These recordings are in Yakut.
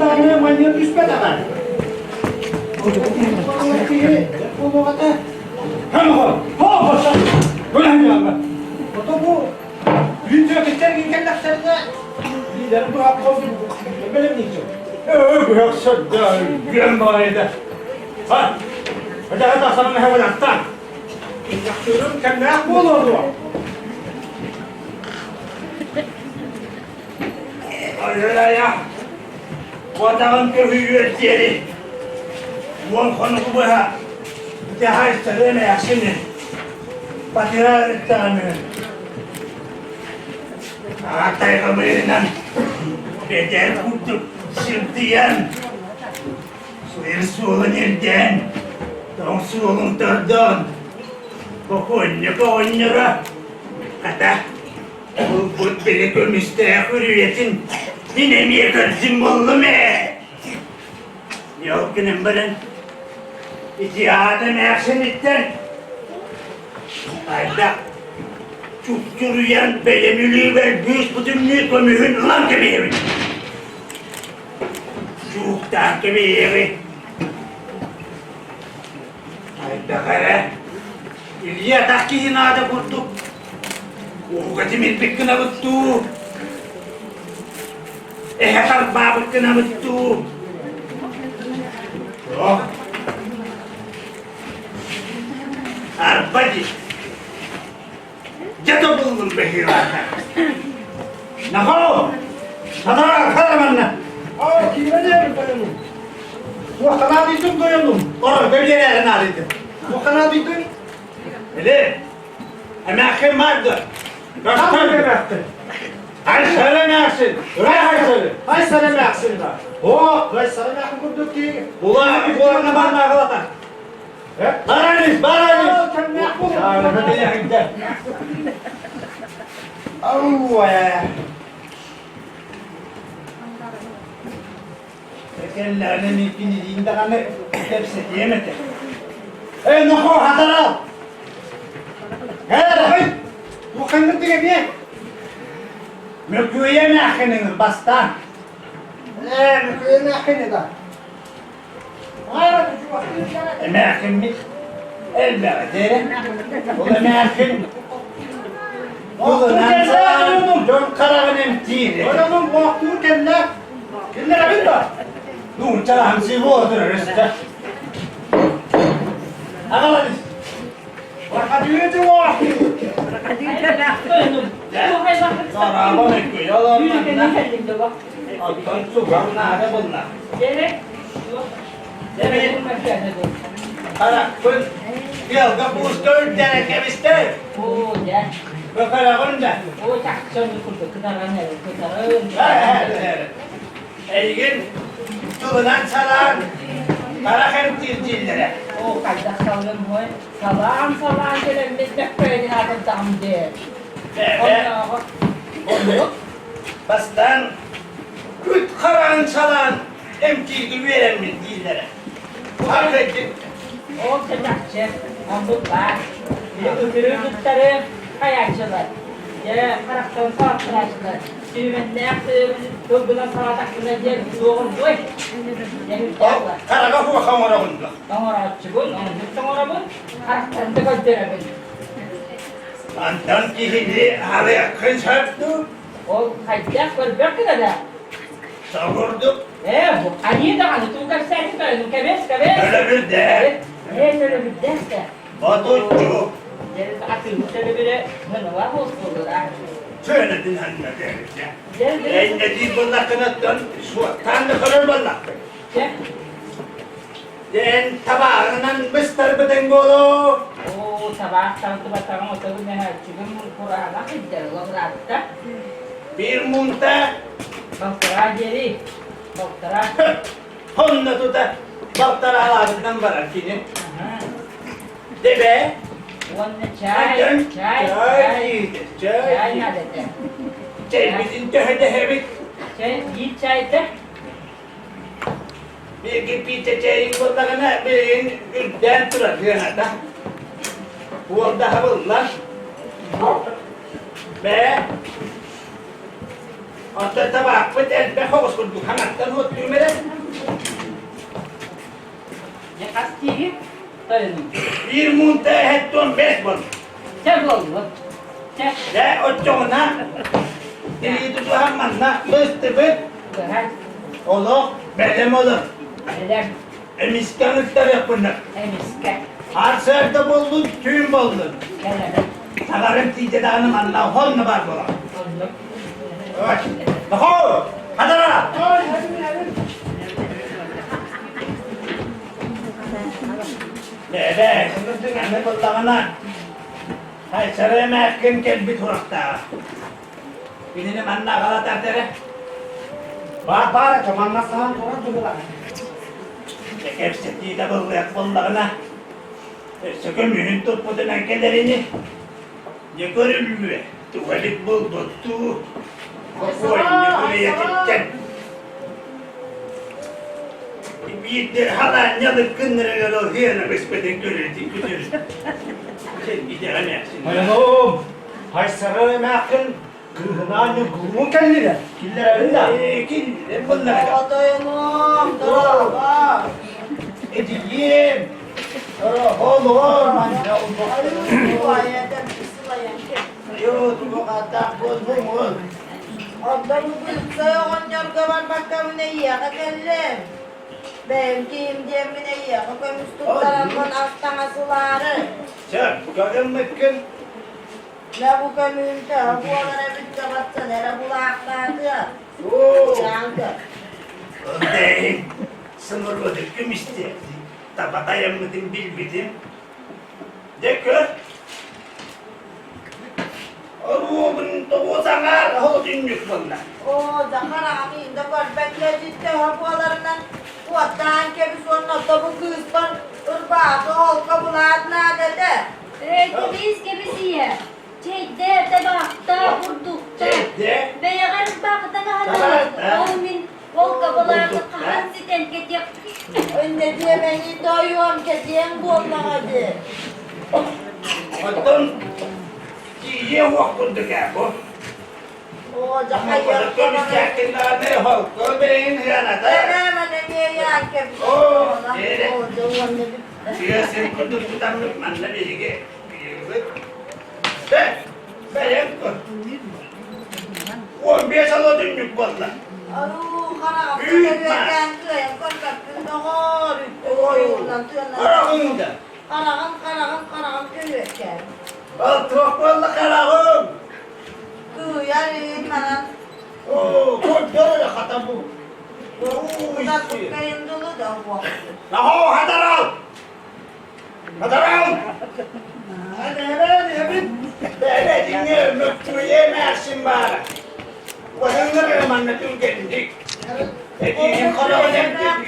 даҕаны манньыат түспэт аҕай. Буолуоҕата. Ото бу үүтүөкүттэр кэллэхтэринэ биилэрин быһах бэлэмнииччи. Быһах сырда үөн баҕайыта. Ха! Этэҕэ тахсан эһэбинаттан. Тахсыырым кэмнээх буолуо дуо? Айылайа, куотаҕын көһүйүөр диэри уон хонугу быһа дэһайсары эмээхсини батыра ырыттаҕаны аатайга быыһынан бэдэр курдук сырдыйан сир суолун ирдээн тоҥ суолун тордоон бокуонньук оҕонньоро хата Булбут били көмүстээх үрүйэтин мин эмиэ көрдүм буоллум ээ. Ол гынан баран ити аата эмээхсиниттэн хайдах чупчуруйан бэйэм үлүүбэр бүүс бүтүннүү көмүһүн ылан кэбиһэбин. Чууктаан кэбиһиэҕи. Хайдах эрэ илии-атах киһи наада курдук Ууга тимирбит гынабыт дуу? Эһэ тарбаабыт гынабыт дуу? Суох. Арба дии. Дьэ тобуллум быһыылааҕа. Нахоо! Сатаа хараманна! Оо, киирэн эрэр тойонум. Туохха наадыйдым тойонум? Ор, бэбиэрээри наадыйдым. Туохха наадыйдыҥ? Или Эмээххин баар дуо? Ханнык эмээххин? Айсара эмээхсин! Ыраах Айсары! Айсара эмээхсин да. Оо, Айсара эмээххин курдук кии. Була буоларна бар наагалата. Баранис, баранис! Кэмнээх буолуо. Ауэ. Кэллэҕинэ мин кинилиин даҕаны кэпсэтиэм этэ. Эй, нохоо, хатарал! Эй, Туоххаҥҥын эмиэ? Мөкүөйэ эмээххиниҥ бастаан. Ээ, мөкүөйэ эмээххини да. Эмээххиммит элбэҕи эрэ. Ол эмээххин тылынан салаан дьон хараҕын эмтиир. Ойонум лоохтуур кэллэ. Киллэрэбин да? Нууччалаһан сибо отырар өстө. Аҕалан Бархадыыты лоохтуур. Дорообо мөккүйэ олорманна. Оттон сугам наада булла. Харахпын тыалга кууска үрдэрэн кэбистэ. Бөкөрөҕүн да. Эйигин тылынан салаан харах эмтиир дииллэрэ. Оо, хайдах салгын ой, салаан-салаан кэлэммит бэккэйин аатырдаҕым дии. Бэбэ. Оннук. Бастаан күт хараҕын салаан эмтииргэ үөрэммит дииллэрэ. Аргыйдык. Ол чачахчы, оннук баар. Ытырыы туттары хайааччылар. Дьэ, харахтарын салаттарааччылар. Сүмэннээх тылгынан салаатахпына диэн суоҕун дуой. Хараҕа хуоха оҥороҕун дуо? Оҥорооччубун, оннук оҥоробун, харахтарын да көрдөрөбүн. Антон киһини алыаххын сөп дуу? Ол хайдах көрбөккүн да? Согурдук. Ээ, бу аньыы даҕаны туу кэпсээтин көрөдүм, кэбиэс, кэбиэс. Төлөбүрдээх. Ээ, төлөбүрдээх да. Ботуччу. Атыыһыт төлөбүрэ мыныла буолсуллара. Сыанатын ханна дэрдэ. Эннэтии буоллаххынаттан суоттаан да көрөр буоллаххын. Дэн табааҕынан быстарбытыҥ буолуо. Оо, табаах тардыбатаҕым отогу мөһөөччүгүм кураанах илдьэр лабыраатта. Биир муунта. Балтараа диэри. Балтараа. Онно тута балтараалаабытынан барар кини. Дебе. Уонна чай, чай, чай, чай надо этэ. Чэйбитин төһө дэһэбит? Чай, биир чайда. Биир кирпииччэ чэйиҥ буоллаҕына билигин үрдээн турар сыаната. Уолдаһабыллар. Бээ. Оттон табаахпыт элбэх оҕус курдук хаҥаттан уоттуум эрэ. Тойонум. Биир муунта 75 буолла. Чэ буоллун. Чэ. Дьэ, оччоҕуна тирии тутуһан манна быстыбыт. Быһан. Олох бэлэм олор. Бэлэм. Эмискэ ыҥыртарыахпына. Эмискэ. Арсыарда буоллун, түүн буоллун. Бэлэм. Таҕарым тиийдэ даҕаны манна хонно баар буолар. Оннук. Нохоо! Хадара! Бэбэ, аны буллаҕына, Хайсара эмээххин кэлбит сурахтааҕа. Кинини манна аҕалатар эрэ. Баар баар этэ, манна саһан турар быһыылаах. Кэпсэтии табыллыах буоллаҕына, өссө көмүһүн туппутунан кэлэрини дьэ көрүллүө, туга эбит булбуттуу, бокуойньук үйэтиттэн. Биирдэ халаанньалык гыннарыгар ол хыана быспытын көрүтүн күтүр. Сэргидэҕэ эмээхсин. Тойонум, Хайсары эмээххин кыыһынаан Ньургуһун кэллилэр. Киллэрэбин да? Ээ, киллэрэн буллаҕа. Тойонум, дорообо. Эдьиийим, олоор манна Онтон Быыксай оҕонньорго барбаккабын эйиэхэ кэллим. Бэйэм киһим диэммин эйиэхэ көмүс туттараммын ас таҥас ылаары. Сөп, көрүммүккүн. Дьэ бу көмүһүм төһө буолар эбит дьабатсан эрэ булаахтаатыа. Дьааҥкы. Онтон сымырбытын көмүстэ. Таба тайаммытын билбитим. Дьэ көр, Оруобун тоҕо саҥаар оһол түннүк буолла. Оо, Захар аҕам да көрбөккө төһө буоларынан уоттаан кэбис уонна тобу кыыспар ырбаахы холко булаат наада этэ. Ээ, кэбис, кэбис ийэ. Чэйдэ, табаахта, бурдукта. Чэйдэ? Бэйэҕэр ырбаахытан аһатабын. Табаахта? Ол мин холко булааты Бурдукта? хаһан ситэн кэтиэх Иннэ диэмэҥи тоойуом кэтиэҥ буоллаҕа дии. Оттон тиийиэ уох курдук ээ бу. Оо, дьахайыах Көмүскээккин даҕаны холко бэйин ыаната. Эмээмэн эмиэ яан кэбис. Оо, дьиэрэ. Оо, дьэ уонна бүттэ. Тыа сир курдук тутаммыт манна биһиги биһигибит. Бэ, бэйэҥ көр. 15 ало түннүк буолла. Аруу, хараҕым Үүт көтөрүөкээн кыайан көрбөппүн доҕоор, үттүк ойуунан тыанан. Хараҕыҥ да. Хараҕым, хараҕым, хараҕым көһүөкээн. Ол туох буолла хараҕыҥ? Кыыйар иһин манан. Оо, көрдөр эрэ хата бу. Кутарбыккайын дылы да уох. Нахоо, хатарал! Хатарал! Эбин, бэйэ дьиҥэ мөккүө эмээхсин баара. Уһаҥҥар эрэ манна түргэнник. Этиим хараҕын эмтэтин.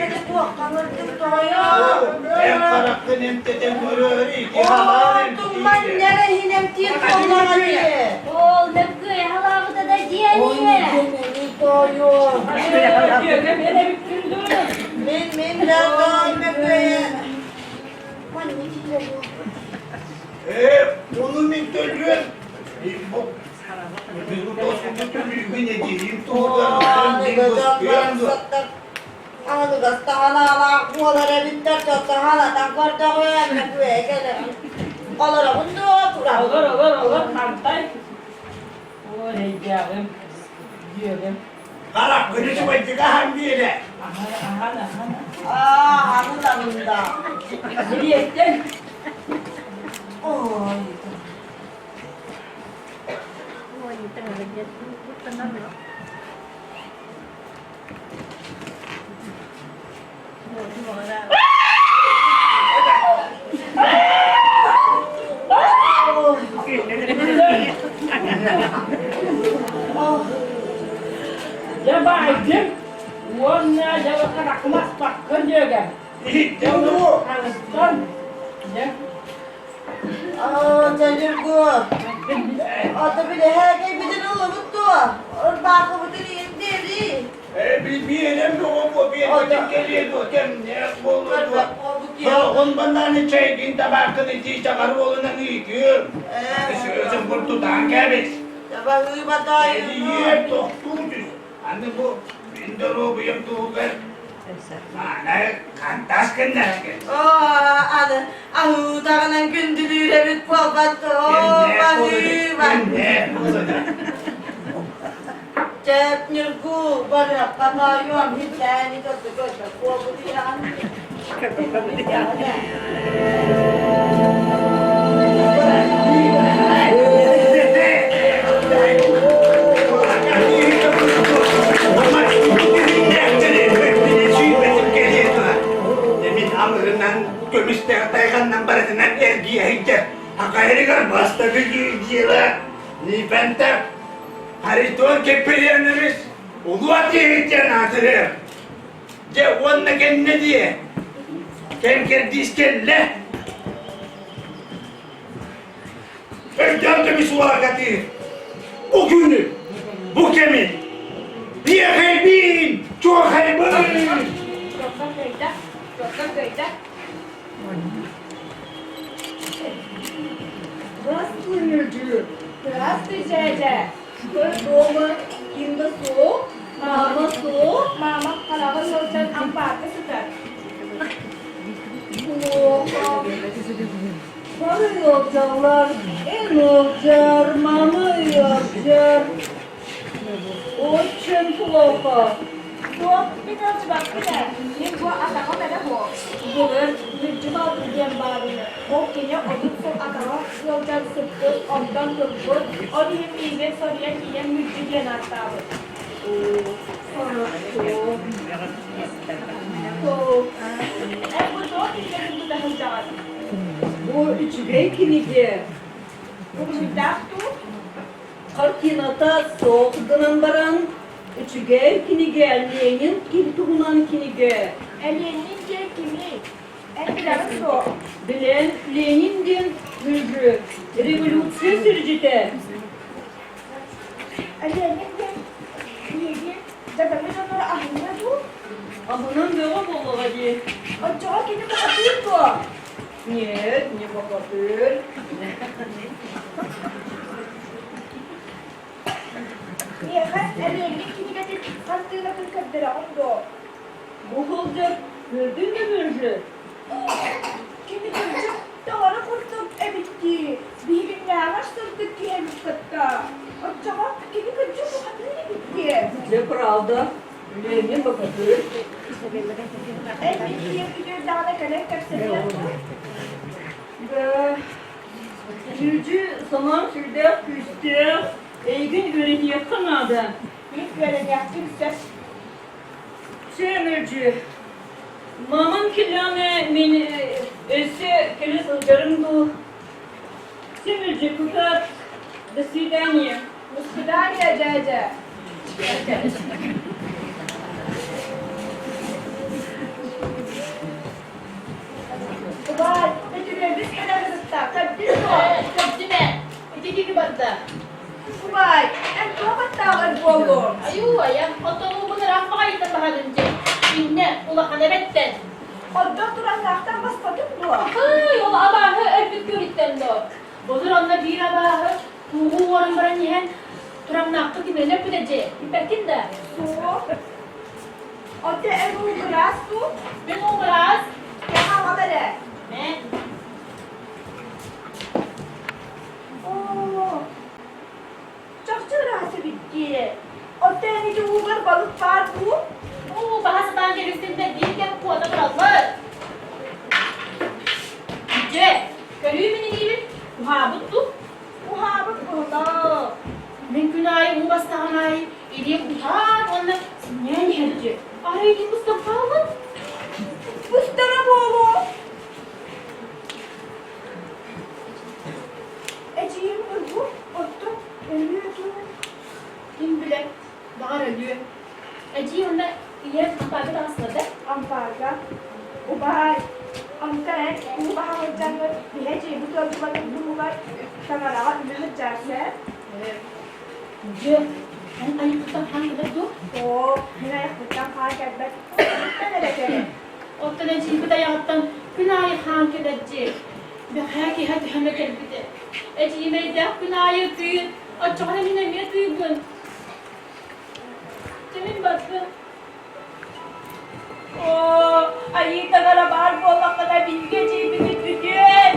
Эн хараххын эмтэтэн көрөөр ити халаан Ол мөккүө халаабыта да диэниэ. Мин мин да мөккүө Ээ, ону мин төлүөм. Аныгастаҕанаалаах буолар эбиттэр чоттоһалатан көрдөҕүөн мөкүө кэлэҕин. Олоробун дуо турабын? Олор, олор, олор, хантай. Оо, эрэйдээҕим, дьүөгэм. Харахпын үчүгэйдик аһан биэрэ. Аһан, аһан, аһан. Аа, аны да. Сириэттэн. Ой. Дьэ баайдым уонна дьэ харахмаспаккын дьүөгэм. Иһиттиҥ дуо? Хаҥыстан. Дьэ. Аа, Дьэлиргуо. Ата билэһээкэйбитин ыллыбыт дуо? Ырбаахыбытын иһин диэри. Ээ, биэрэн бөҕө буо, биэрбитин кэлиэ дуо, кэмнээх буолуо дуо? Соҕун банааны чэйгин табааккын итии чаҕар уолунан ыытыым. Сыатын бурдутаан кэбис. Табаһыыба таайыҥ. Эдийиэр тохтуу түс. Аны бу мин доруобуйам туһугар. Аны хантас гыннаргын. Оо, аны аһыытаҕынан күндүлүүр эбит буолбат оо, баһыыба. Чэп Ньургу барыахха тоойуом хитээни көрдө көрдө буолбут Көмүстээх тайҕаннан барытынан эргийэ сылдьар Акайрыгар бастакы дьыала Нипентер Харитон Киприанович улуу атыыһыт аатырыа Дьэ уонна кэннэ диэ. Кэм кэрдиис кэллэ. Өйдөөн көмүс уолакатыы. Бу күнү, бу кэми биэхэйбин, чуохайбын! Чуоккан кыайда, чуоккан кыайда. Здравствуй, Мельдюр. Здравствуй, дядя. Что дома? Кимда суох? Мама суох? Мама хараҕын сылдьан ампаарга сытар. Плохо. Бары ыалдьаллар. Эн ыалдьар, мама ыалдьар. Очень плохо. Суох, мин ыалдьыбаппын ээ. Мин бу атаҕым эрэ буол. Былыр Мүлдьү Балтыр диэн баарыны, ол кини 30 сыл атаҕа ыалдьан сыппыт, онтон турбут, ол иһин миигин соруйан ийэм Мүлдьү диэн ааттаабыт. Хорошо. Эн бу туох кинигэтин тута сылдьаҕын? Бу үчүгэй кинигэ. Уруһуйдаах дуу? Картината суох гынан баран, үчүгэй кинигэ Ленин ким туһунан кинигэ. Ленин диэн кимий? Эн билэҕин дуо? Билэн, Ленин диэн мүлдьү, революция сирдьитэ. Ленин диэн биһиги дьадаҥы дьоннору аһыныа дуу? Аһынан бөҕө буоллаҕа дии. Оччоҕо кини бухатыыр дуо? Нет, не богатырь. Миэхэ Ленин кинигэтин хартыынатын көрдөрөҕүн дуо? Бу сылдьар көрдүн да мөржү. Кини кырдьык таҥара курдук эбит дии. Биһигиннээҕэр сырдык киһи эбит кытта. Оччоҕо кини кырдьык бухатыыр эбит дии. Дьэ, правда. Ленин богатырь. Эн мин ийэм үтүөрдэҕинэ кэлэн кэпсэтиэх дуу? Да. Мүлдьү санаам сүрдээх күүстээх. Эйигин үөрэтиэххэ наада. Мин үөрэниэхпин сөп. Чэ, Мүлдьү, мамам кэллэҕинэ мин өссө кэлэ сылдьарым дуу? Чэ, Мүлдьү, кытаат. До свидания. До свидания, дядя. Убаай, бөтүрүөбүс кэлэ сырытта, көрдүн дуо? Көрдүм ээ, ити киһи барда. Убаай, эн туох аттааҕар буоллуҥ? Айуу, айа, оттон уубун ыраах баҕайыттан баһадын дьэ. Иннэ, улахан эбэттэн. Онтон тураннаахтан баспатыҥ дуо? Ахый, ол абааһы өлбүт күөлүттэн дуо? Былыр онно биир абааһы туоҕу уоран баран иһэн тураҥнаахха кимиэнэ өлбүтэ дьэ, билбэккин да? Суох. Оттон эн уу ыраас дуу? Мин уум ыраас. Кэ хаалан эрэ. Мэ. Оо, чахчы ыраас эбит дии. Оттон эн ити уугар балык баар дуу? Уу, баһа сатаан кэбистиннэр биир кэм куота тураллар. Дьэ, көрүү мин илиибин уһаабыт дуу? Уһаабыт буоллаа. Мин күн аайы уу бастаҕым аайы илиим уһаан уонна синньээн иһэр дьэ. Арай илиим быстан хааллын? Быстара буолуо. Эдьиийим Ньургу оттон өлүө дуу? Ким билэр, баҕар өлүө. Эдьиий уонна ийэм ампаарга таҕыстылар да? Ампаарга. Убаай, онтон эн уу баһа сылдьаҥҥын биһи эдьиийбит ыалдьыбатын туһугар таҥараҕа үлэ сылдьаар сөп? Дьэ, эн айаххыттан хаан кэлэр дуо? Оо, мин айахпыттан хаан кэлбэт. Кимтэн эрэ кэлэр. Оттон эдьиийбит айаҕыттан күн аайы хаан кэлэр дии. Бэҕэһээ киэһэ түһэмэ кэлбитэ. Эдьииймэйдээх күн аайы ытыыр, оччоҕуна мин эмиэ ытыыбын. Дьэ мин бардым. Айыы таҥара баар буоллаххына биһиги эдьиийбитин үтүөн!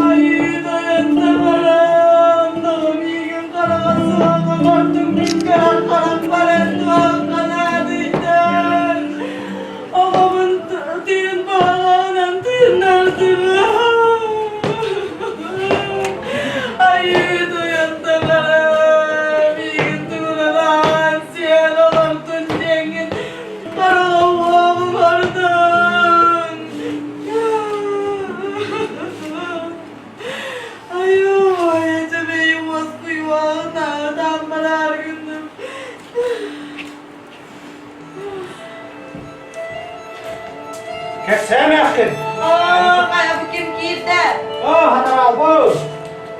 Айыы тойон таҥарам, тоҕо миигин хараҕа суох оҥордуҥ, мин көрөр харахпар эн туохха наадыйдыҥ? Оҕобун тыын баҕаҕынан тыыннардым. Айыы тойон таҥарам, миигин тугунан ааҕан сиэн олордун диэҥҥин хараҕа уоҕум ордун. Айуу, эдьэбэй уоскуйуоҕун аҕытаан бараар гынным. Кэпсээмээххин! Оо, хайа бу ким киирдэ? Аа, хатараалбын!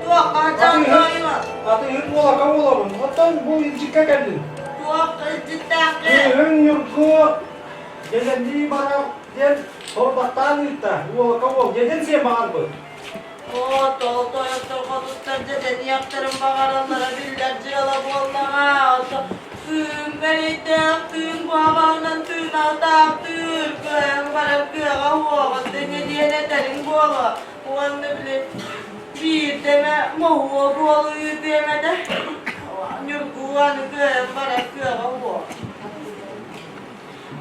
Туохха дьаҥ-дьоҥҥо? Атыыһыт буолака буолабын. Оттон бу илдьиккэ кэллим. Туохха илдьиттээххин? Кыыһыҥ Ньургу дьэдьэннии барар диэн сорудахтаан ыытта. Уолака уол дьэдьэн сиэн баҕарбыт. Оо, тоҕо тойоттор хотуттар дьэдьэниэхтэрин баҕараллара биллэр дьыала буоллаҕа. Ото тыын бэлэйдээх, тыын куһаҕанынан тыынаахтаахтыыр, кыайан барар кыаҕа уоҕуттан диэн этэриҥ буолуо. Уонна били биирдэ эмэ моһуо буолуу ыытыам этэ. Ньургуу аны кыайан барар кыаҕа уох.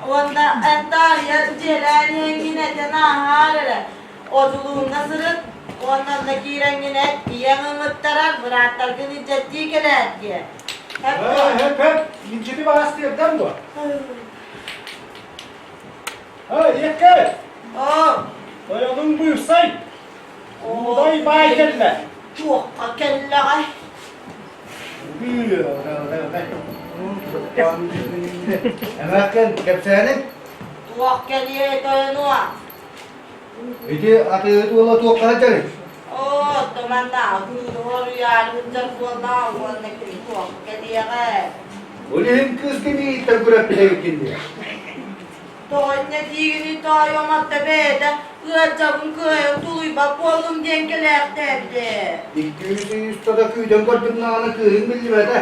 Уонна эн таарыйа дьиэлээн иһэҥҥин этэн ааһаар эрэ. Одьулууҥҥа сырыт уонна онно киирэҥҥин эт, ийэҥ ыҥыттарар, бырааттаргын илдьэттии кэлээр диэ. Хэп, хэп, илдьити баҕас тиэрдэн дуо? Эй, ийэккэ! Оо! Тойонуҥ быырсай! Уудай баай кэллэ! Туохха кэллэҕэй? Эмээххин кэпсээниҥ? Туох кэлиэй тойонуо? Ити атыыһыт уола туохха сылдьарый? Оо, туманнаах уоруйаары сылдьар буоллаҕа уонна кини туох кэлиэҕэ? Ол иһин кыыс кимииттэн күрэппит эбиккин дии. Тоҕо инньэ диигиний тоойуом атта бэйэтэ ыалдьабын кыайан тулуйбат буоллум диэн кэлээхтээбитэ. Икки-үс ый устата күүтэн көрбүт наҕана кыыһыҥ биллибэтэ.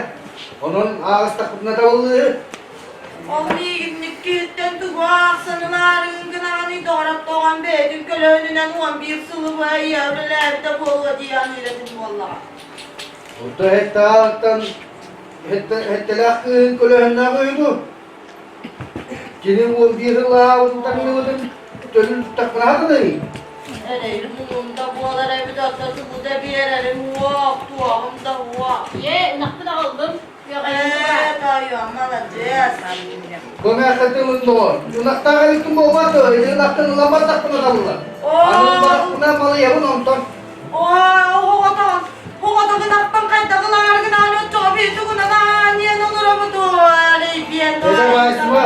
Онон ааҕыстахпытына табыллыыһы. Ол миигинник киһиттэн тугу аахсан ылаарыгын гынаҕыный доҕороттоҕон бэйэтин көлөһүнүнэн 11 сылы быһа ийэ үлэлээбитэ буолуо дии аныыр этим буоллаҕа. Орто хеттаалтан хеттэлээх кыыһын көлөһүннээх үһү дуу? Кини 11 сыллаабытын таҥныбытын төлүн тахпынаатыный? Эрэйим муҥум да буолар эбит, оттон тугу да биэрэрим уох, туоҕум да уох. Ийэ, ынахпын аҕаллым. Ээ, тоойуом, маладьыас. Көмөөхөтүмүн доҕор, ынахтаах эбиккин буолбат дуо? Ити ынахтан ылан бардахпына табыллар. Аны ылбатахпына малыйабын онтон. Оо, оҕотоҕун, оҕотоҕун ынахпын хайдах ылааргын аан оччоҕо биир тугунан аанньыан олоробуту, алейбиэн Эдэр Васима,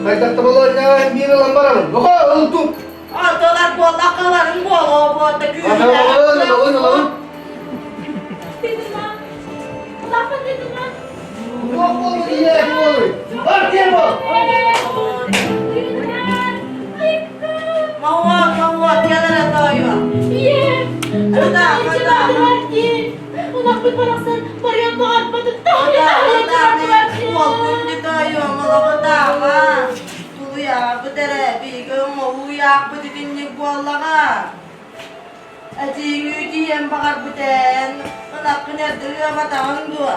хайдах да болуонньаҕа биир ылан барабын. Оҕо, ыл тут. Атылар буоллахха ыларыҥ буолуо буолта Ылабын, ылабын, ылабын. Туох буолбут ийэ буолуй? Бар диэн бол! Мауа, мауа, кэлэрэ тоойуо. Куда, куда? Улахпыт барахсан барыан баҕарбатын Уолгун ди тоойуом, олоҕутааҕа. Тулуйаабыт эрэ, биһиги оҥоһуу-ыйаахпыт итинник буоллаҕа. Этииҥ үүтүйэн баҕарбыт эн, ынаххын эрдэ ыабатаҕыҥ дуо?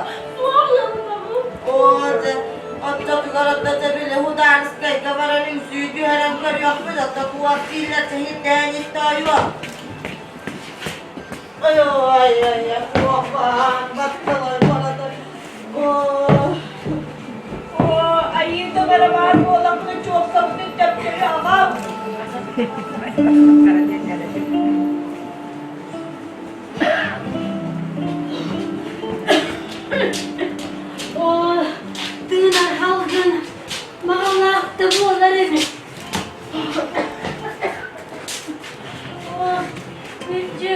Оо, дьэ, оччотугар оттото били Хударскайга баран үҥсүү түһэрэн көрүөхпүт, отто туох дииллэр сэһирдээн ис тоойуо. Ой, ой, ой, куоппаан, батталар баратар. Оо, Оо, айыы таҥара баар буолахпына чуопсабытын төптөрү аҕам. Оо, тыынар халгын маҕалаах да буолар эбит. Оо, мүччү,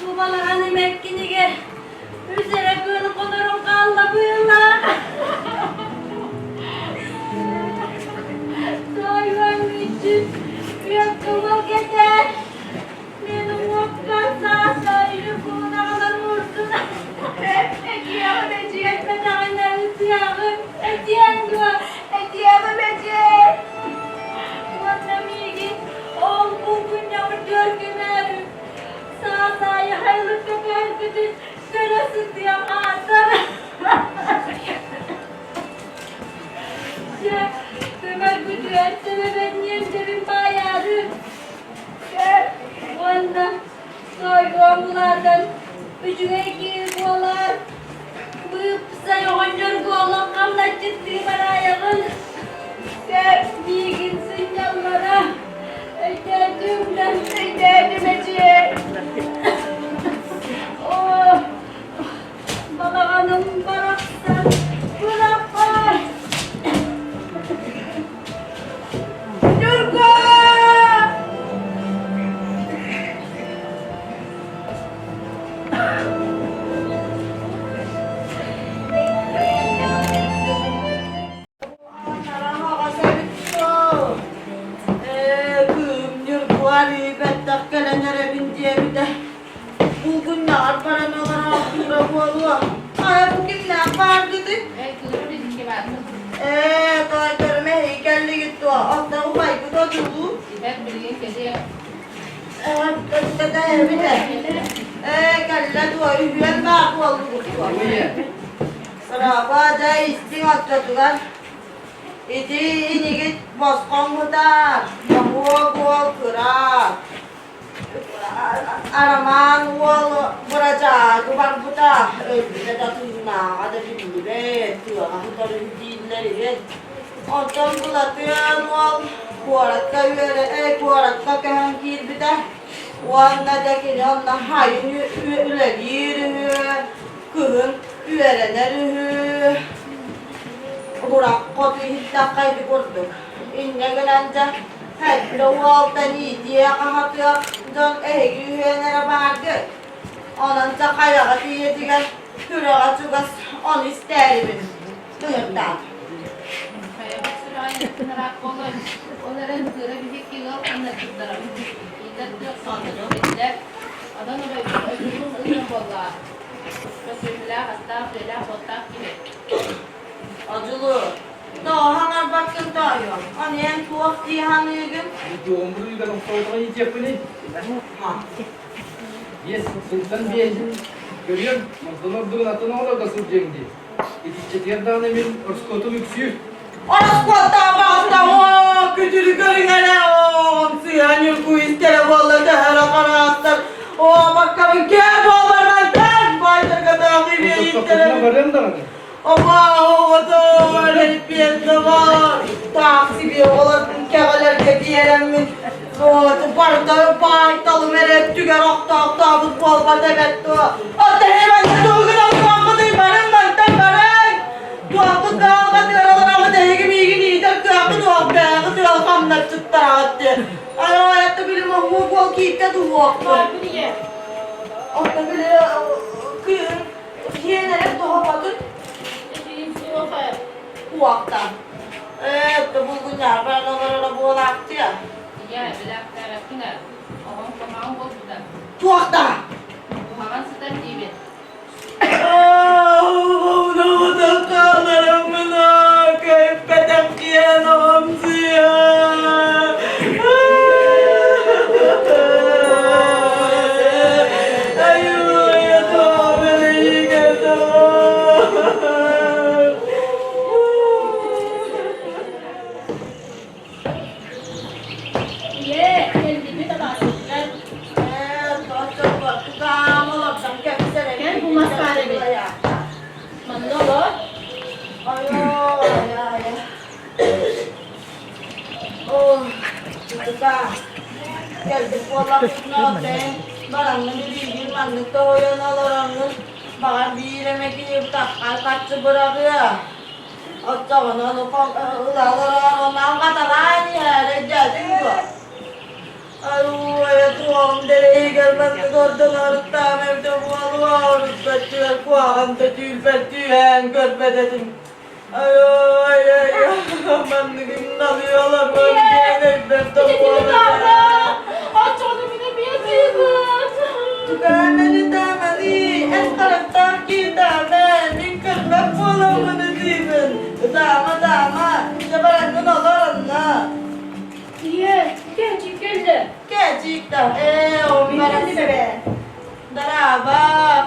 бу балаҕан эмэккинигэр үс эрэ күн хонорум хаалла быыллаах. Тойон мүччү, күөх кымыл кэтэр, мен уҥуохпар саас-сайы куунаҕынан уурдун. Этиэҕим, Этиэҕин, этиэҥ дуо? Этиэҕим. Күтүөт төбөбөнньүөн төбүн баайаары. Уонна тоойуом улаатан үчүгэй киһи буолаар. Быыпсай оҕонньор буолан хамначчыттыы бараайаҕын. Сөп миигин сынньаллара. Өйдөөтүм да Өйдөөтүм эдьиэй. Оо, балаҕаным барахсан бырахпар. Ньургу! Ээ, кыым Ньургу арыы бэттэх кэлэн эрэбин диэбитэ. Булгуннаҕар баран олороохтуура буолуо. Хайа бу кимнээх бааргытый? Ээ, тоойторум эһиги кэллигит дуо? Онно убайгыт одуулуу. Ээ, эбит ээ. Ээ, кэллэ дуо, үһүөн баар буоллугут дуо? Сараба дьэ истиҥ оччотугар ити инигит босхоҥ бытаар, моһуок уол кыра, Арамаан уол бырадьаагы барбыта, өлбүтэ да тыыннааҕа да биллибэт, тыаҕа сытар үһү дииллэр иһин. Онтон Былатыан уол куоракка үөрэ куоракка көһөн киирбитэ уонна да кини онно хайын үлэлиир үһү, Кыһын үөрэнэр үһү, урах хоту иһиттэххэ ити курдук. Инньэ гынан дьэ, сэттэ уолтан иитиэх-аһатыах дьон эһиги үһүөн эрэ бааргыт. Онон дьэ хайаҕа тиийэтигэр күрэҕэ чугас ону истээрибин ыҥыртаат. Хайабыт сүрэҕин ыраах буолуой, ол эрэн кыра биһикки ыал хамначчыттарабыт. Иитэр кыах суох биллэр. Онон ойуун ыйан буоллаҕа. Көсүөлээх, астаах, үлэлээх-уоттаах киһи. Одьулу, тоҕо хаҥарбаккын тоойуом, ону эн туох дии саныыгын? Дьуомуруйган охсоотоҕо иитиэхпиний? Биэс сылтан биэһин көрүөм, онтон ордугун атын оҕолорго сылдьыаҥ дии. Итиччэтигэр даҕаны мин ороскуотум үксүүр. Ороскуоттаабаҕыттан оо, күтүрү көрүҥ эрэ, оҕом сыыһа ньургу истэрэ буолла төһөрө хараастар, оо, баккабын кээ буоларынан тэн баайдарга таах Тохтохпутуна барыам даҕаны. Ома оҕото элбиэннэҕэ таах сибиэ оҕолорбун кэҕэлэргэ биэрэммин барыта баайталым эрэ өттүгэр охтоохтообут буолбат эбэт дуо? Оттон эбэннэ тугугунан туоххутуй барын мантан барын! Туохпут кыһалҕатыгар олороҕут эһиги миигин иитэр кыаххыт уох бэйэҕит ыал хамначчыттараҕыт диэн. Арай это били моһуок уол киирдэ дуһуохпун. Баарбын ийэ. Оттон били кыыһын Дьиэлэрин тоһоҕотун Эдьиийим суох ээ. Уохтан. Ээ, булгунньаҕар баран олороро буолаахтыа. Ийээ, билээхтээбэккин ээ. Оҕоҥ куһаҕан буолбута. Туох да? Куһаҕан сытар диибин. Ийээ, кэллибит абаасыттар. Кэл бу мас баар эбит. Манна олор. Кэлбит буоллахпытына бараҥҥын илиигин маннык тоһуйан олороҥҥун баҕар биир эмэ киһи бытаххай харчы быраҕыа. Оччоҕуна ону ыла олорор онон хаталаан иһээр өйдөөтүҥ дуо? Айуу, туоҕум дэлэйигэр маннык ордон арыттаам эбитэ буолуо, оруппэттигэр куһаҕан да түүл түүһээн көрбөт этим. Ай, ай, манныгын налыаларбын диэн өйбөр тобуолата. Оччону мин эмиэ сыыбыт. Түгээмэни тааманы, эн харахтаах киһи таама, мин көрбөт буоламмын ытыыбын. Ытаама, таама, дьэ бараҥҥын олор онно. Ийэ, кээчик кэллэ. Кээчик да, ээ, ол баран Дорообо,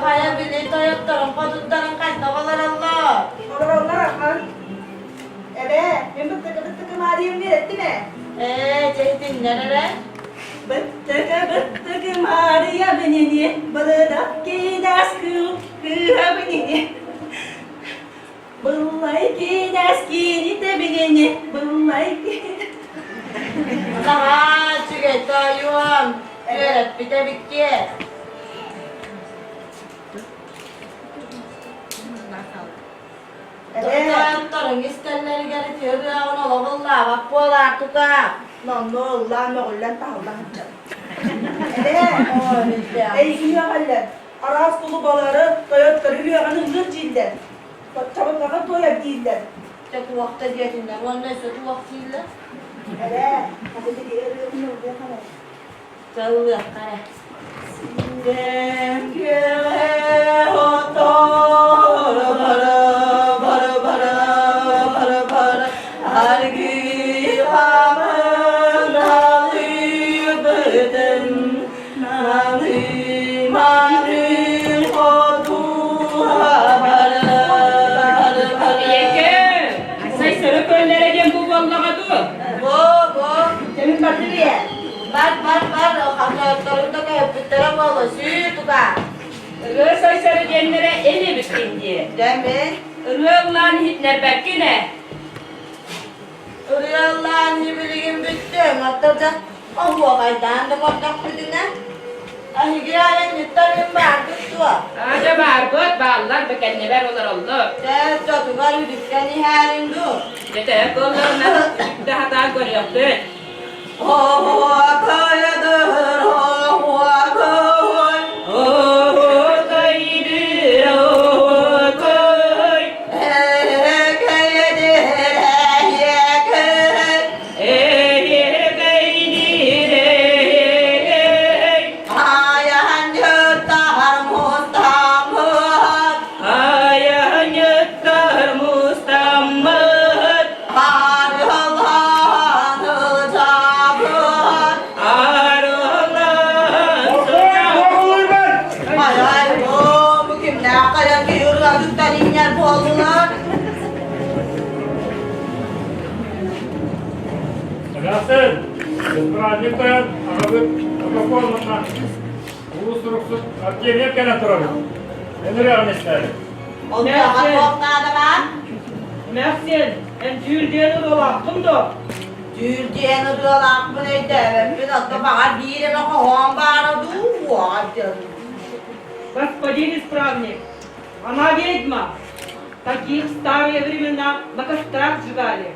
хайа били тойотторун хотуттарын хайдах олороллор? Олороллор ахан. Эбээ, мин быттыкы-быттыкы Маарыйам үөрэттим ээ. Ээ, дьэ итиннэр эрэ. Быттыкы-быттыкы Маарыйа бинини, былыдах кинээс кыыл кыыһа бинини. Быллай кинээс кинитэ бинини, быллай кинээс. Наһаа үчүгэй тоойуом, үөрэппит эбиккиэ. Тойотторуҥ истэллэригэр ити ырыаҕын олох ыллаабат буолаар тута. Номнуо ыллаан мөҕүллэн таһыллан сылдьар. Эбээ, эйигин үөҕэллэр. Араас кулубалары, тойоттору үөҕэн ыллыыр дииллэр. Чабырҕаҕы туойар дииллэр. Чэ туох да диэтиннэр уонна өссө туох дииллэр? Эбээ, хата били ырыабын ыллыах эрэ. Чэ ыллыахха эрэ. Сирэм күөҕэ отоор бара бара бара бара бара аргыый хааман алыыбытын налыы маны хотуха бара бара бара Ийэкэ, сайсары көллөрө диэн бу буоллаҕа дуо? Бу, бу. Кэмин бардыр ийэ. Бар, бар, бар, хатыаттарын да көһөппүттэрэ буолуо, сүү туга. Ырыа сайсары диэннэрэ эн эбиккин дии. Дьэ мин. Ырыа ыллаан иһитинэрбэккин ээ. Ырыа ыллаан билигин бүттүҥ, оттон дьэ оһуохайдаан да көрдөхпүтүнэ, эһиги айанньыттар мин бааргыт дуо? Аадьа баарбыт, бааллар, бу кэннибэр олороллор. Дьэ, оччотугар үтүктэн иһээриҥ дуу? Дьэ, төһө буолларына, үтүктэ сатаан көрүөхпүт. Оһуокайдыр, оһуокай, Оһуокайдыр, оһуокай, Эһэкэйдир, эһиэкэй, эһиэкэйдир, эһиэкэй, Айанньыттар мустаммыт, айанньыттар мустаммыт, Арыалаан ылдьаабыт. Арыллан Ай, ай, оо, бу кимнээх хайа киһи ырыаһыттан иҥнэр буоллулар? Эбээсин, праздник тойон, аҕабыт Прокопьевна улуу суруксут Артемьев кэлэн турабыт. Эн ырыаҕын истээри. Ол туох наада баар? Эмээхсиэн, эн түүл диэн ырыалааххын дуо? Түүл диэн ырыалаахпын өйдөөбөппүн, оттон баҕар биир эмэ хоһоон баара дуу, уоҕар диэн. Господин исправник, она ведьма. Таких в старые времена на кострах сжигали.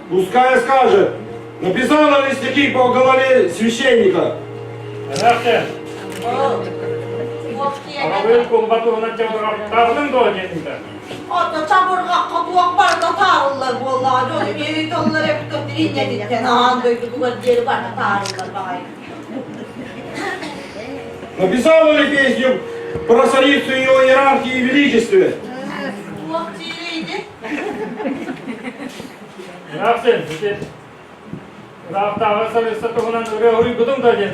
Пускай скажет, написала ли стихи по голове священника. Эмээхсин, аҕабыт кулба туһунан чабырҕахтаахтын дуо диэн ыытар. Ото чабырҕахха туох барыта таарыллар буоллаҕа дьону биэри тыллар эбит иннэтиттэн аан дойдутугар диэри барыта таарыллар баҕайы. Написала ли песню про царицу ее иерархии и величестве? Туох диирийди? Эмээхсин, ити ыраахтааҕы сарыысса туһунан ырыа уруйбутуҥ дуо диэн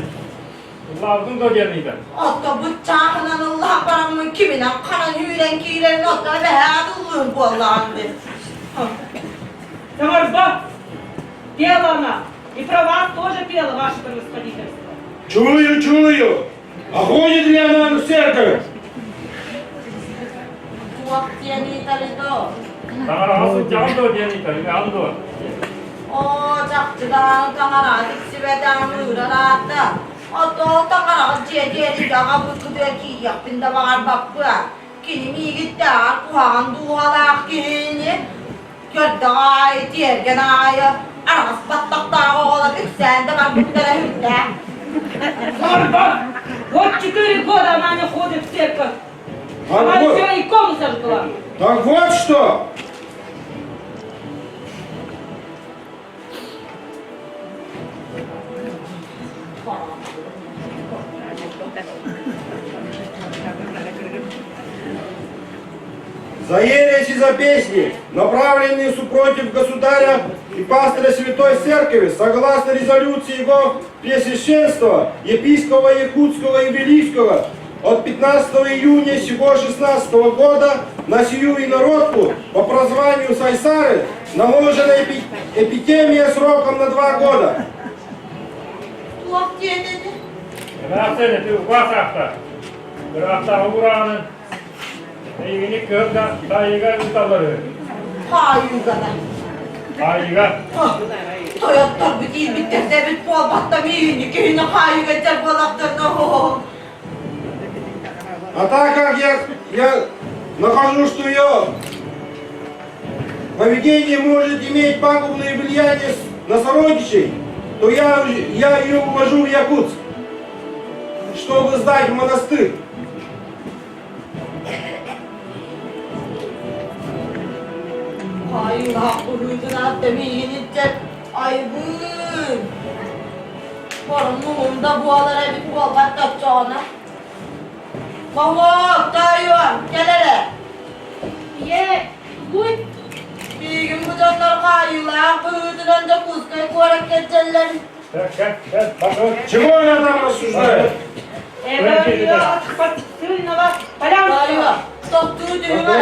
ыллаабытыҥ дуо диэн ыйытар. Отто быччааһынан ыллаан бараммын киминэн ханан үүрэн киирэрин отто эбэһээт ыллыыр буоллаҕым дии. Саҥарбат! Пела она! И про вас тоже пела, ваше превосходительство. Чую, чую! А ходит ли она в церковь? Туох диэн ыйытарый доо? Таҥараҕа сылдьаҕын дуо диэн ыйытар, үһэҕин дуо? Оо, чахчыдаан таҥараҕа тиксибэтэҕим ыырар аата. Отоо таҥараҕа дьиэ диэри аҕа быккытыгар киириэхпин да баҕарбаппыа. Кини миигиттээҕэр куһаҕан дууһалаах киһини көрдөҕ аайы тиэргэн аайы араҕас баттахтаах оҕолор үксээн да барбыттара сүрдээх. Сарбат! Вот 4 года она не ходит в церковь. Она все икону сожгла. Так вот что! За ересь и за песни, направленные супротив государя и пастыря Святой Церкви, согласно резолюции его Преосвященства, епископа Якутского и Великого, от 15 июня сего 16 года на сию инородку по прозванию Сайсары наложена эпидемия сроком на два года. Туох диэн ини? Эмээхсин ити укаас аахта. Ыраахтааҕы ураанын эйигини кыһыл таайыыга ыыталлар үһү. Хаайыыгана. Хаайыыга. Тойотторбут иирбиттэрдэбит буолбатта миини киһини хаайыыга дьэр буолахтарына А так как я, я нахожу, что ее поведение может иметь пагубное влияние на сородичей, то я, я ее увожу в Якутск, чтобы сдать в монастырь. Хаайыылаах быһыытынан миигиниттэн айбыын. Хормуһум да буолар эбит буолбат оччоҕуна. Моһуок, тоойуом, кэл эрэ. Ийээ, тугуй? Миигин бу дьоннор хаайыылаах быһыытынан Дьокуускай куоракка илдьэллэр. Чего она там рассуждает? Тоойуом, тохтуу түһүмэ.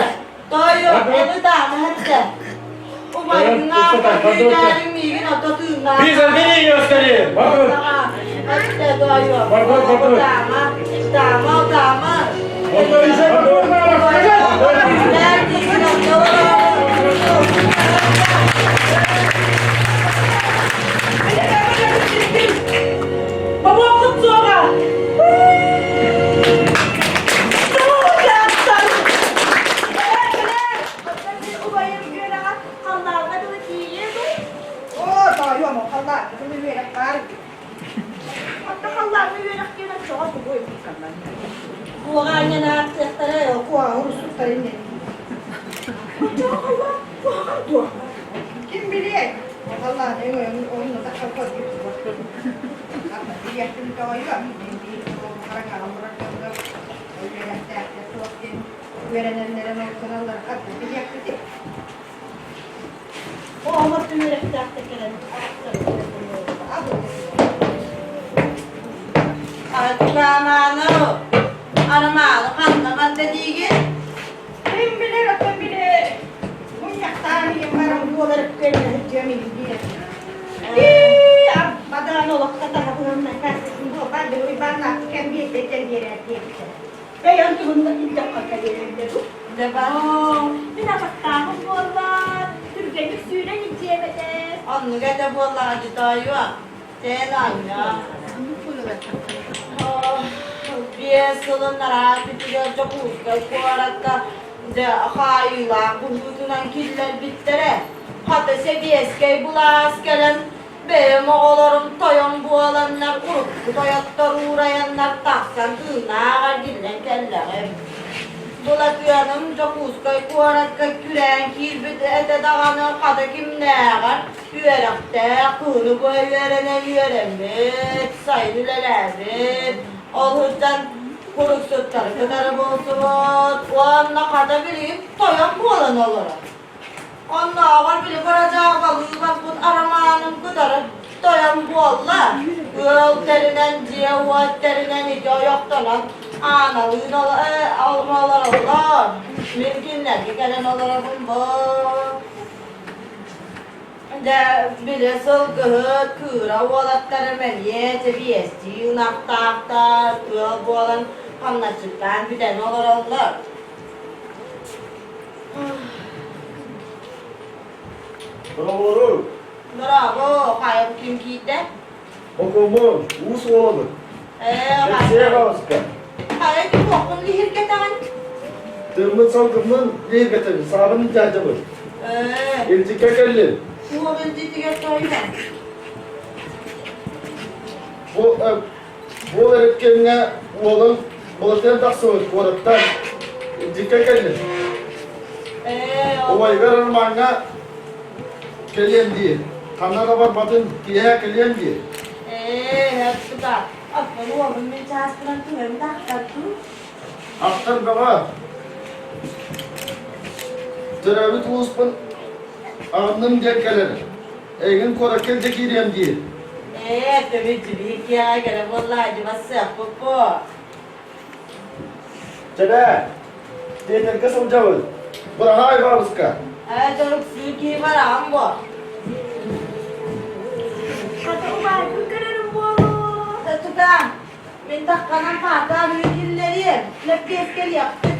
Тоойуом, эн ытаама эттэ. Убайгыҥаах күүтээриҥ миигин ото тыыннаах. Лиза, бери ее скорее! Эттэ, тоойуом. Ытаама, ытаама, ытаама. Күүтээр миигин ото Бобуоххут суоҕа! Убайым үөрэҕэ халлааҥҥа дылы тиийиэ дуо? Оо, тоойуом, ол халлаан дылы үөрэх баар Онто халлааҥҥа үөрэх диэн оччоҕо тугуй? Туоҕа анньан ааттыахтара Куһаҕан урусуттар иннин. Оччоҕо халлаан куһаҕан дуо? Ким билиэй? Ол халлааны өҥөйөн ойнотахха көрбүт. Билиэхпин тоойуом, мин биир хараҥаҕа олорор дьоҥҥо үөрэхтээхтэр туох диэн үөрэнэллэрин ол гыналлар ханна билиэхпитий? Оҕолор үөрэхтээхтэр кэлэн Арамааны, Арамааны ханна барда диигин? Ким билэр, оттон били мунньахтаан иһин баран буолар көннө сылдьыам иһин диир. Ии, бадаан олохто таһабыһын кассасын буолбат, били Уйбаан кэм биэрдэ биэрэр диэбитэ. Бэйэн туһунна илдьэххэ кэлиэрдэ дуу? Мин атахтааҕым буоллар, түргэнник сүүрэн илдьиэм этэ. Оннук этэ буоллаҕа дии тоойуо. Чээн аанньа. 5 сылын араас үтүгэр Дьокуускай куоракка дьэ хаайыылаах быһыытынан киллэрбиттэрэ. Хата сэбиэскэй былаас кэлэн бэйэм оҕолорум тойон буоланнар урукку тойоттор уурайаннар тахсан тыыннаах эргиллэн кэллэҕим. Былатыаным Дьокуускай куоракка күрээн киирбит этэ даҕаны хата кимнээҕэр үөрэхтээх, кыһыны быһа үөрэнэн үөрэммит, сайын үлэлээбит, ол сылдьан куруксуттары кытары булсубут уонна хата билигин тойон буолан олорор. Оннооҕор били бырадьаагалыы барбыт арамааным кытары тойон буолла. Ыал тэринэн, дьиэ-уот тэринэн ити ойохтонон ааналыын олороллор. Мин кинилэргэ кэлэн олоробун бу. Дьэ, били сылгыһыт кыыра уолаттарым эмиэ чэбиэстии ынахтаахтар, ыал буолан хамначчыттаан бүтэн олороллор. Браво! Браво! Хайа бу ким киирдэ? Окумун, уус уолабыт. Ээ, Кэпсиэ баҕаска. Хайа ким лиһиргэтэҕин? Тыыммыт салгыммын лиһиргэтэбин, саабын илдьаадьабын. Ээ. Илдьиккэ кэллим. Туох илдьитигэр тойон? Бу бу эриккэҥҥэ уолун Былатыан тахсыбыт куораттан илдьиккэ кэллим. Ээ, Убайгар Ромаҥҥа кэлиэн дии. Ханна да барбатын киэһэ кэлиэн дии. Ээ, һэптыта. Оттон уолум мин чааспынан түһэн тахсар дуу? Ахтар бөҕө. Төрөөбүт улууспун аҕынным диэн кэлэр. Эйигин куоракка илдьэ киириэм диир. Ээ, көмүс дьүбүһүк киэҕэ кэрэ буолла, дьыбассыахпыт буо. Чэбээ, тиэтэлгэ сылдьабын. Быраһаай бабыска. Ээ, дьорук киһи бараҕын буо. Хата убайбын көрөрүм буолуо. Тутаан, мин тахханан хаатаан ыы киллэриэм, лэппиэскэлиэхпит.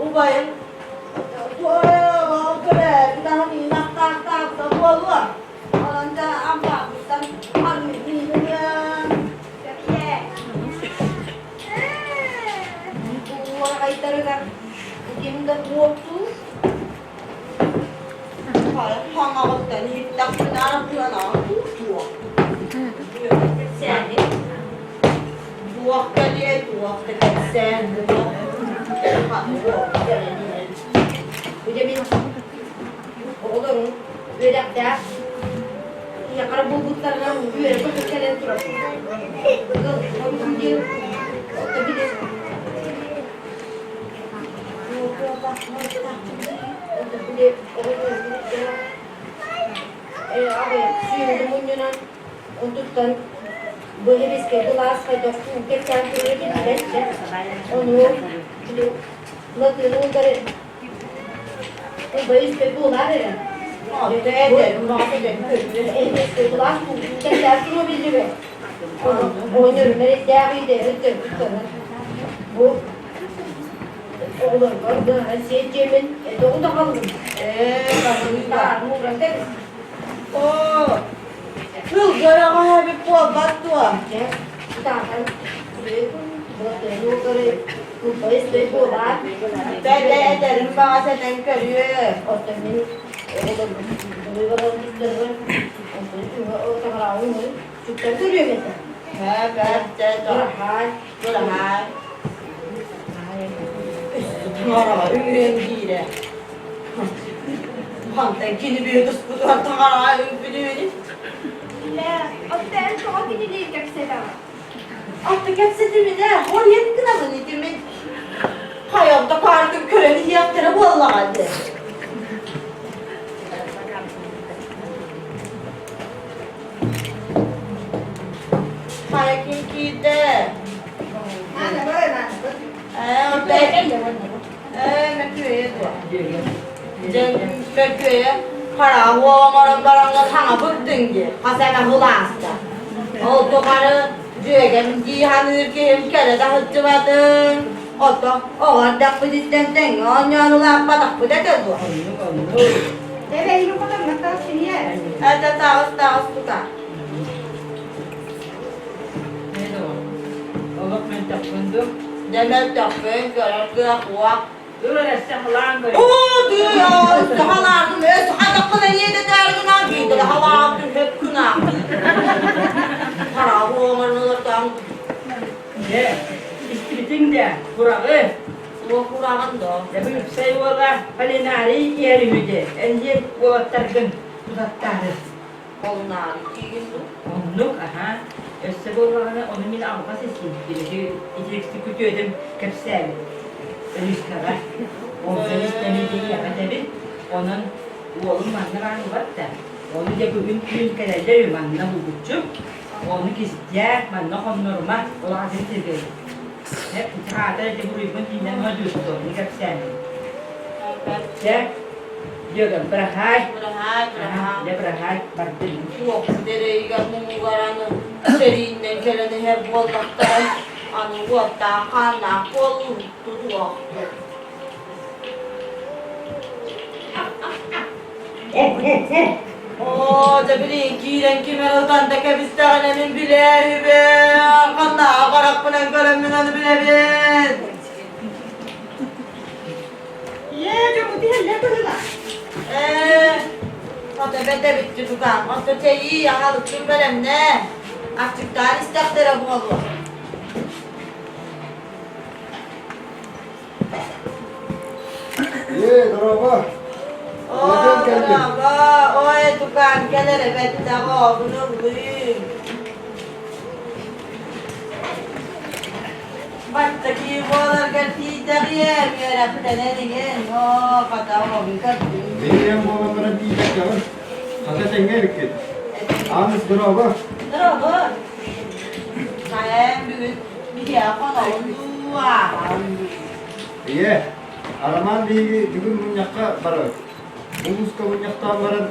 Убайым көрөөбүт аһын иинахтаахтаабыта буолуо. Онон да ампаарбыттан арыы миинин Кэпсээ. Уораҕайдарыгар ким да туохтуу Хаҥаҕыттан иһиттэхпинэ арахтыанаҕын туох Кэпсээни. Туох кэлиэй, туох да кэпсээн буолуох туох кэлэн иһэн. Бу дьэ мин оҕолорум үөрэхтээх ийэхара буолбуттарынан үөрэ-көтө кэлэн турар. Ыал диэн отто билэр Мунньунан онтуттан бу эбискэ былаас хайдах кэпсээн турара биллибэт да ону латыын ууллары ылбай буолаар эрэ былаас кэпсээн туруо биллибэт оҕонньорум эрэйдээх идэһит бу Оҕолоргор быһа сиэ дьиэмин тоҕу да хааллым. Ээ, барыыга. Ууран кэбис. Оо, тылгыраҕа эбит буолбат дуо? Дьэ, ытаатан былатыаны буолаат. Бэдэ этэрим баҕас этэн көрүө. Оттон мин оҕолорбун баран туттарбын, онтон таҥараҕын сүктэн көрүөм этэ. Һэ, бэрт дьэ, Быраһаай. Быраһаай. Таҥараҕа үҥүөн диирэ. Хантан кини бүө туспутугар таҥараҕа үҥпүтүөнү? Илэ, оттон эн тоҕо кинилиин кэпсэтэҕин? Атта кэпсэтиминэ, хоруйан гынабын ити мин. Хайалта паартын көрөн иһиэхтэрэ буоллаҕа дии. Хайа ким киирдэ? Ээ, ээ, мөкүөйэ дуо? Дьэ, мөкүөйэ хара оҥорон бараҥҥын хаҥа быктыҥ дии, хас эмэ сыл ааста. Ол тухары дьүөгэм дии саныыр киһим кэлэ да сылдьыбатын. Ото оҕо эрдэхпититтэн тэҥҥэ оонньоон улааппатахпыт этэ дуо? Эбэйин хотоҥҥо таҕыс киниэ. Этэ таҕыс таҕыс тута. Олох мөлтөхпүн дуу? Дьэ мөлтөхпүн, көрөр кыах уох. Өр өссө халаан көрө. Оо, дыы, өссө халаатым, өссө хатаххына иэдэтээргинаа, биирдэ халаатым, хөп гына. Хараҕы оҥорнулартан. Дьэ, истибитиҥ да, кураҕы. Туох кураҕын доо? Дьэ, бу үксэй уола Полинарий иһэр үһү дии. Эн диэн уолаттаргын тутаттаары. Полинарий диигин дуу? Оннук, аһаа. Өссө буоллаҕына, ону мин алҕас истим. Итирикси күтүөтүм кэпсээбит. Өрүскэҕэ. Онтон истэн ийэҕэ этэбин. Онон уолум манна бааллыбат да. Ону дьэ бүгүн түүн кэлэллэр үһү манна булгуччу. Ону кистээ, манна хоннорума, улаҕатын сиргэ. Аата ити буруйбун тиинэн модьуусту, ону кэпсээмин. Чэ, Дьөгөн, быраһаай. Быраһаай, быраһаай. Дьэ, быраһаай, бардым. Туох дэрэйигэр муҥугар аны сэрииннэн кэлэн иһэр буоллахтара, аны уоттаах хааннаах буолуу тутуох. Оо, дьэ билигин киирэн ким эрэ ытан да кэбистэҕинэ мин билээр үһүбүн, ханнааҕы харахпынан көрөммүн ону билэбин. Ийээ, дьоммут иһэллэр быһыылаах. Ээ, хата бэтэбитти тутаан, онто чэйии, аһалыкпын бэлэмнээ. Аччыктаан истэхтэрэ буолуо. Ээ, дорообо. Оо, дорообо. Ой, тукаан кэлэр эбэттэҕ ообун ыллыым. Баттакии буоларгар тиийдэҕиэм, үөрэхтэнэн иҥин. Оо, хата оҕобун көрдүм. Бэйэм буолан баран тиийбэккэҕин. Хата тэҥҥэ эбиккит. Ааныс, дорообо. Дорообо. Хайа, бүгүн биһиэхэ хоноҕун дуу, ааһаҕын дуу? Ийэ, Арамаан биһиги бүгүн мунньахха барабыт. Улууска мунньахтаан баран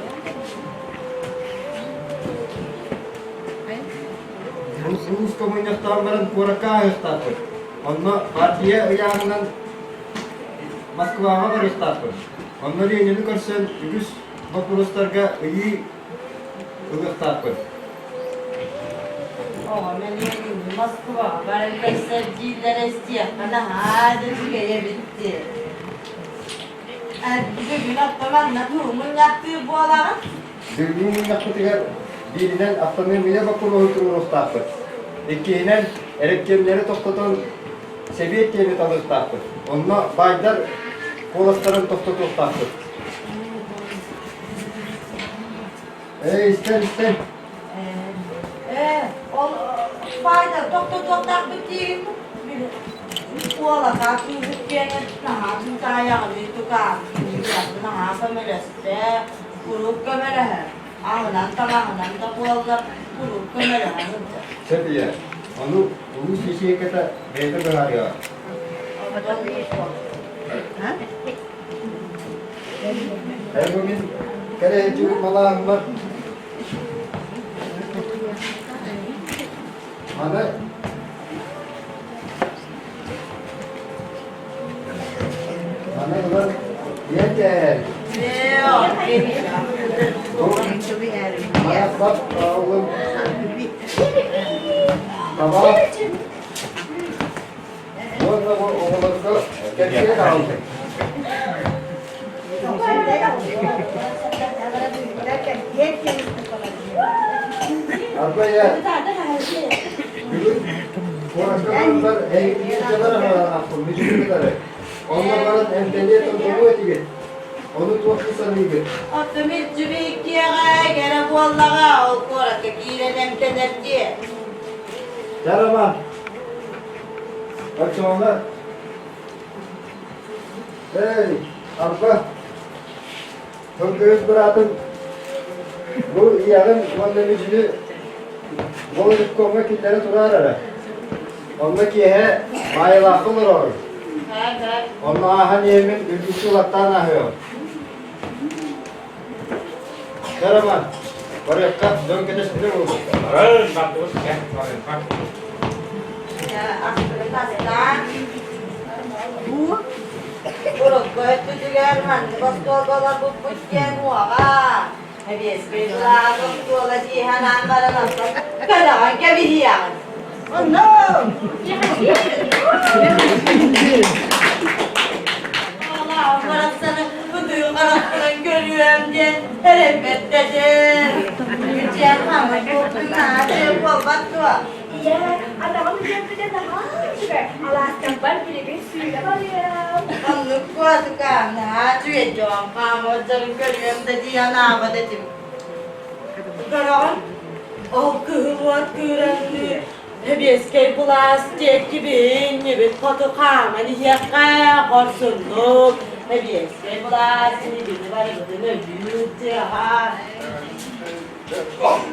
Улууска мунньахтаан баран куоракка ааһыахтаахпыт. Онно партия ыйааҕынан Москваҕа барыахтаахпыт. Онно Ленини көрсөн үгүс боппуруостарга ыйыы ылыахтаахпыт. Оҕом Ленини Москваҕа баран көрсөр дииллэрэ истиэххэ наһаа да үчүгэй эбит дии. Бүгүн оттон манна тугу мунньахтыыр буолаҕын? Бүгүҥҥү мунньахпытыгар бииринэн автономия боппуруоһун туруоруохтаахпыт. Иккиһинэн, эрэккиэмнэри тохтотон сэбиэт диэни талыахтаахпыт. Онно баайдар куоластарын тохтотуохтаахпыт. Ээ, истэн, истэн. Ээ, ол баайдар тохтотуохтаахпыт диигин Уолака кыыһыт диэни наһаа тутаайаҕын тукаам наһаа көмөлөстө, куруук көмөлөһөр. Аһынан таҥаһынан да буоллар куруук көмөлөһө сылдьар. Сөп ийэ, ону улуус ячейката бэйэтэ быһаарыаҕа. Эр бу мин кэлэ сылдьыбыт малааһыммар маны маны ылан ийэн кээһэр. Мана сап оҕолум табаах уонна бу оҕолорго кэпсиэ хаалбыт. Арба ийэ, бүгүн куоракка бараннар эһигини дьалар аһаахпын, мүчүгү кытары. Онно баран эмтэниэ томторуо этигит. Ону туох дии саныыгыт? Оттон мүччүбүккиэҕэ кэрэ буоллаҕа, ол куоракка киирэн эмтэнэр дии. Чарама, оччоҕуна Эй, арба, Тылгыһыт быраатым, бу ийэҕин уонна Мүдьүнү Володиккомҥа киллэрэ тураар эрэ. Онно киэһэ Маайалаахха олороорун. Онно ааһан иһэммин үргүччү ылаттаан ааһыаҕым. Чэ, Роман, барыахха, дьон кэтэспитэ буолуо. Баран, бардыбыт, кэ, барыахха. Урукку өттүтүгэр маннык остуолга олорбуппут диэн уоҕа. Эбиэскэй былаас остуола дии санаан баран онтон көтөҕөн кэбиһиэҕин. Онно! Оҕолоох барахсаны ытыы харахпынан көрүөм диэн эрэммэттэтим. Үчүгэй хаамай буолтун наһаа буолбат дуо? Ийээ, атаҕым үтүөппүтэ наһаа үчүгэй. Алаастарбар билигин сүүрэ барыам. Оннук куотука, наһаа үчүгэй дьон хаамар дьарын көрүөм да дии санаабат этим. Көрөҕүн, ол кыһыл уот кыыраҥныы Сэбиэскэй былаас диэки биһиннибит хоту хааман иһиэххэ хорсуннук Сэбиэскэй былаас инибини барыбытын өлүүр дьыаҕа.